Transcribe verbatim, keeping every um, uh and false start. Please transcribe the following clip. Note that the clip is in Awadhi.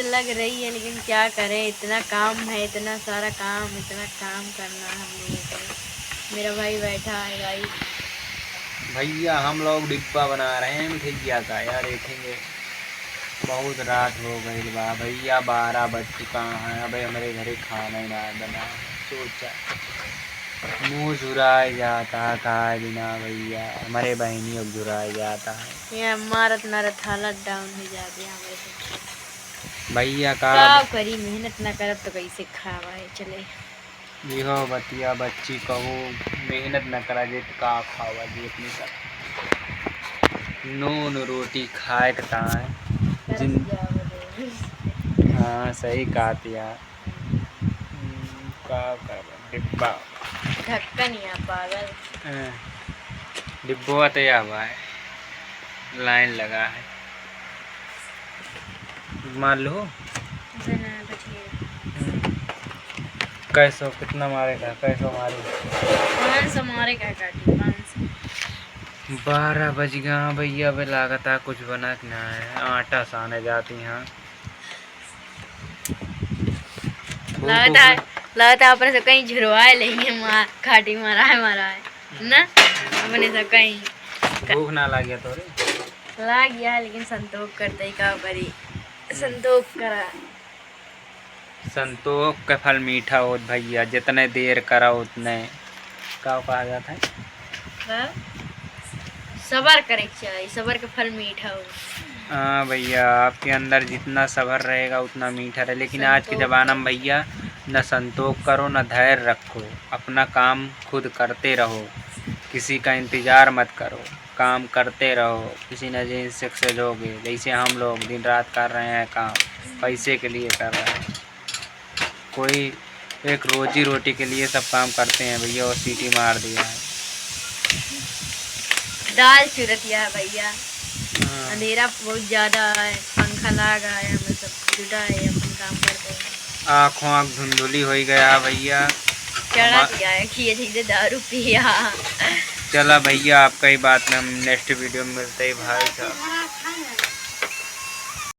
लग रही है, लेकिन क्या करें, इतना काम है, इतना सारा काम, इतना काम करना है हम लोगों को। मेरा भाई बैठा है भाई। भैया, हम लोग डिब्बा बना रहे हैं मिठैया का, यार देखेंगे, बहुत रात हो गई बा भैया, बारह बज चुका है, अबे हमरे घरे खाना ही ना बना है। सोचा, मुँह झुराए जाता है खाए बिना भैया, हमरे बहनी अब झुराए जाता है। ये मारत मारत हालत down हो जाती है हमरे सब। भैया का का करी, मेहनत ना करब तो कैसे खावा है, चले। इहो बतिया बच्ची कहू, मेहनत न करा जे त का खावा जी अपने सब। नून रोटी खाए के ताए जिन-, हाँ, सही कहत या। हम्म, का करब, डिब्बा। ढक्कन या पागल। हाँ, डिब्बा तो या बा है, लाइन लगा है। मार लो। बना बच गया। हम्म। कैसो, कितना मारेगा, कैसो मारे? पाँच सौ मारेगा काटी, पाँच सौ। बारह बज गया भैया, अबे लागता कुछ बना के ना है, आटा साने जाती हैं। लागता, लागता अपने से कहीं झुरवाए लेंगे, मार, काटी मारा है, मारा है ना, अपने से कहीं। भूख ना लाग गया तोरे? लाग गया, लेकिन संतोष करते ही का करी, संतोष करा। संतोष के फल मीठा होत भैया, जितने देर करा उतने, का कहा जाता है? हाँ? सबर करे के चाही, सबर के फल मीठा हो। हाँ भैया, आपके अंदर जितना सबर रहेगा उतना मीठा रहे, लेकिन आज के संतोष ज़माना में भैया न संतोष करो न धैर्य रखो, अपना काम खुद करते रहो, किसी का इंतज़ार मत करो। काम करते रहो, किसी न दिन success होगे। जैसे हम लोग दिन रात कर रहे हैं काम, पैसे के लिए कर रहे हैं। कोई एक रोजी रोटी के लिए सब काम करते हैं भैया, और सीटी मार दिया है। दाल चुरत या है भैया। हाँ। अंधेरा बहुत ज्यादा है, पंखा लाग है, हम सब जुटा है, अपन काम करते हैं। आँखों आँख धुंधली हो गया है भैया। चढ़ा हमा- दिया है, खिए ठीक से दारू पिया। चला भैया, आपका ही बात में हम next video में मिलते हैं भाई साहब।